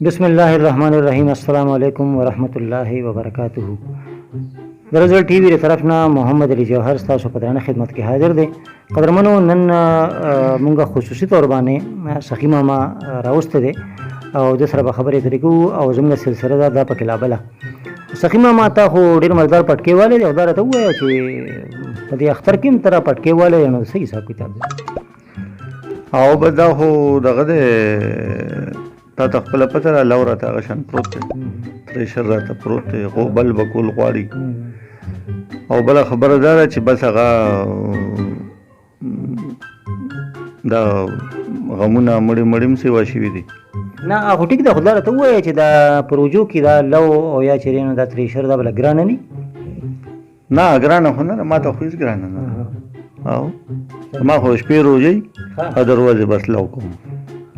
بسم الله الرحمن الرحیم. السلام علیکم ورحمت الله وبرکاته. د رزل ټي وي طرف نه محمد علي جوهر ستاسو په درنه خدمت کې حاضر دی. قدرمنو، نن مونږه خصوصي تور باندې سخي ماما راوسته دی او د سره به خبرې اترې کوو او زموږ سلسله ده دا پکې لابله. سخي ماما، تا خو ډېر مزدار پټکې والے دی او دا راته ووایه چې په دې اختر کې هم ته را پټکې والے نو څه حساب کتاب دی؟ او بس دا خو دغه دی، تا ته خپله پته ده، لو راته هغه شان پروت دی، تریشر راته پروت دی، غوبل به کول غواړي. او بله خبره دا ده چې بس هغه دا غمونه مړي مړي هم سیوا شوي دي. نه، خو ټیک ده، خو دا راته ووایه چې دا پروژو کې دا لو او یا چې دی نو دا تریشر دا به لږ ګرانه نه؟ نه، ګرانه خو نه ده، ما ته خو هېڅ ګرانه نه ده. او ما خو شپې روژه او د ورځې بس لو کوم.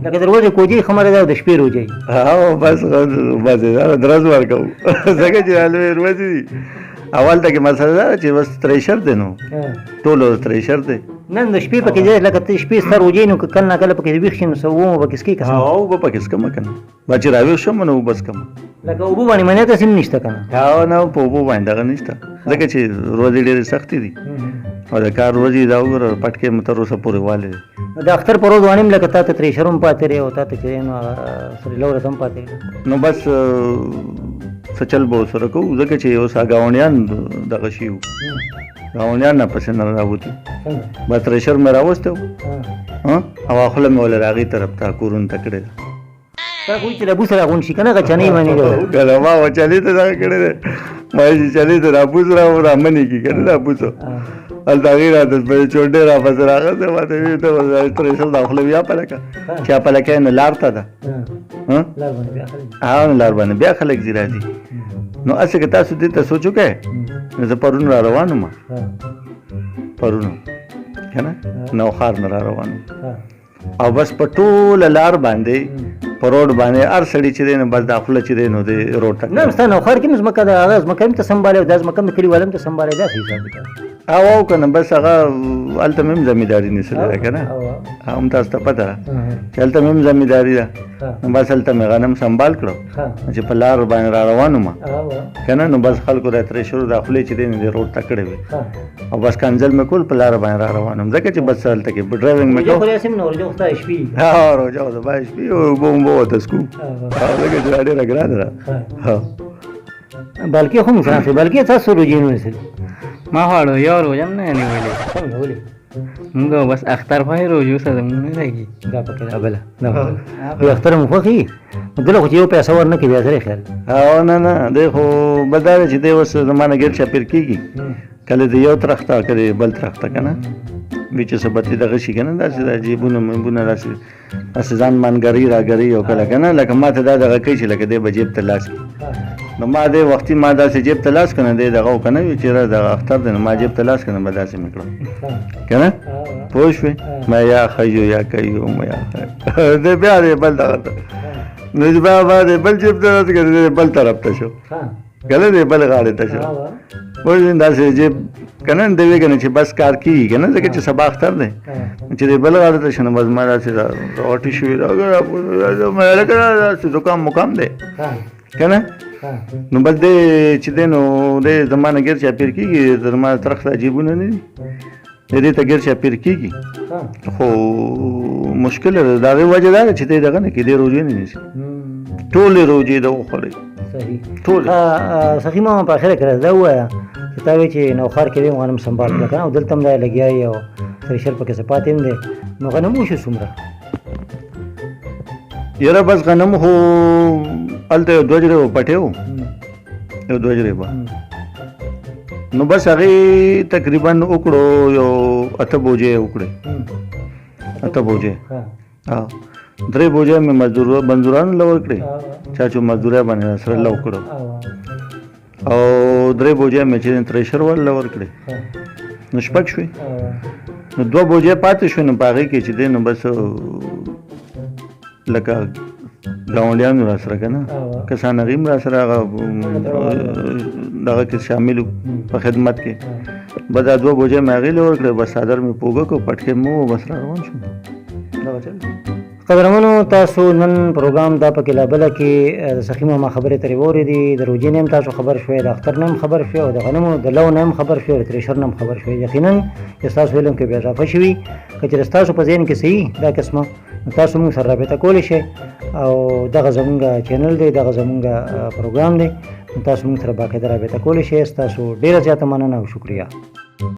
لکه د ورځې کوجې خمره ده او د شپې روژه. او بس بس دا درز ورکوم، ځکه چې لوی ورځې دي. اول ته کې مسله دا ده چې بس تریشر دی، نو ټول ورځ تریشر دی. نن د شپې پکې دی، لکه ته شپې ستا روژې نو که کله نا کله پکې ویښ شې نو څه اوبه پکې څکې که څنګه؟ او اوبه پکې څکمه که نه، به چې راویښ شم نو اوبه څکم. لکه اوبه باندې منې ته سیم نشته که نه؟ او نه، په اوبو باندې دغه نشته، ځکه چې ورځې ډېرې سختې دي او د کار ورځې دا وګوره پټکی مې تر اوسه پورې والی دی. د اختر پر ورځ باندې هم لکه تا ته تریشر هم پاتې دی او تا ته چې دی نو هغه سره لوره هم پاتې دی. نو بس څه چل به ورسره کوو، ځکه چې اوس ګاونډیان دغه شي وو، ګاونډیان نه پسې نه راوتي. بس تریشر مې راوستی و او خوله مې ولې راغی طرف ته کورونو ته کړې ده. تا خو چې له بوسه راغونډ شي که نه، هغه چنۍ باندې دی. که نه، ما و چلې ته دغه کړی دی، ما یې چې چلې ته رابوس رامنې کړي که نه، رابوس هلته هغې راته په چونډې راپسې راغستی، ما ته ویې ته تریشر دا خوله بیا پلکه چې پلکه یې نو لار ته ده. لار باندې بیا خلک ها، نو لار باندې بیا خلک ځي راځي. نو هسې که تاسو دې ته سوچ وکړئ، نو زه پرون را روان وم، پرون که نه نوښار نه را روان وم او بس په ټوله لار باندې په روډ باندې هر سړي چې دی نو بس دا خوله چې دی نو دی روډ ته. نه، ستا نوښار کې هم ځمکه ده، هغه ځمکه هم ته سمبالې او دا ځمکه هم د کلیوالو هم ته سمبالې، داسې حساب کتاب. او او که نه، بس هغه هلته مې هم زمینداري نیولې ده که نه، هم تاسو ته پته ده چې هلته مې هم زمینداري ده. نو بس هلته مې غنم سمبال کړو چې په لار باندې را روان وم که نه، نو بس خلکو را تریشرو دا خولې چې دی نو دې روډ ته کړې وې او بس کنځل مې کول، په لاره باندې را روان وم، ځکه چې بس هلته کې ډرایوینګ مې کوو. ها، روژه خو سبا شپې او اوبه اوبه ورته څکو، ځکه چې دا ډېره ګرانه ده. بلکې خو موږ بلکې تاسو روژې نه نیسئ؟ ما خو اړو یو روژه هم نه نیولې. څنګه، ولې؟ موږ بس اختر خوښي روژو سره زموږ نه لګي. دا پکې دا بله دا اختر مو خوښي، دله خو چې یو پیسه ورنه کړي بیا سره خیال. او نه نه، دی خو بس دا دی چې دی اوس زما نه ګیر چاپېر کېږي، کله د یو طرف ته کله بل طرف ته که نه، وي چې څه بتې دغه شي که نه، داسې د جیبونه میبونه داسې داسې ځان مانګري راګري او کله که نه، لکه ما ته دا دغه کوي چې لکه دی به جیب ته لاس کړي. نو ما دی وختي ما داسې جیب ته لاس که نه، دی دغه که نه وي چې دغه اختر دی، نو ما جیب ته لاس که نه، به داسې مې کړم که نه، پوه شوې؟ ما یا ښه یا کوي ما یا ښه دی بیا دی بل دغه ته، نو چې بیا ما دی بل جیب ته لاس کړ، دی بل طرف ته شو که نه، دی بل غاړې ته شو. پوه شوې؟ داسې جیب که نه دی وی که نه چې بس کار کېږي که نه، ځکه چې سبا اختر دی، چې دی بل غاړې ته شو نو بس ما داسې راټي شوې لکه داسې زکام مقام دی که نه. نو بس دی چې دی نو دی زما نه ګیر چاپېر کېږي، زما ترخ دا جیبونه نه دي، دې ته ګیر چاپېر کېږي، خو مشکل ده. د هغې وجه دا ده چې دی دغه نه کړي، دی روژې نه نیسي، ټولې روژې ده وخوړې ټولې. سخي ماما، په اخره کې راته دا ووایه چې تا وایي چې نوښار کې دی غنم سمبال کړه که نه، او دلته هم دا لګیا یې او تریشر پکې څه پاتې هم دی، نو غنم وشو څومره؟ یاره بس غنم خو هلته یو دوه جریبه پټی و، یو دوه جریبه، نو بس هغې تقریبا وکړو یو اته بوجۍ یې وکړې، اته بوجۍ. ها، درې بوجۍ مې منظورانو له ورکړې، چا چې مزدورۍ باندې سره له وکړو، او درې بوجۍ مې چې تریشر والا له ورکړې، نو شپږ شوې، نو دوه بوجۍ پاتې شوې. نو په هغې کې چې دی نو بس لکه ګاونډیانو را سره که نه کسان هغوی هم را سره هغه دغه کې شامل وو په خدمت کې، بس دا دوه بوجۍ مې هغې له ورکړې، بس څادر مې پوږه کړو، پټکی مې و، بس را روان شوم. دغه چل دی. قدرمنو تاسو نن پروګرام دا په کلابله کې د سخي ماما خبرې ترې واورېدې. د روژې نه هم تاسو خبر شوئ، د اختر نه هم خبر شوئ، او د غنمو د لو نه هم خبر شوئ، او د تریشر نه هم خبر شوئ. یقینا چې ستاسو علم کې به اضافه شوي. که چېرې ستاسو په ذهن کې صحیح دا قسمه، نو تاسو موږ سره رابطه کولی شئ، او دغه زمونږ چینل دی، دغه زمونږ پروګرام دی، نو تاسو موږ سره باقاعده رابطه کولی شئ. ستاسو ډېره زیاته مننه او شکریه.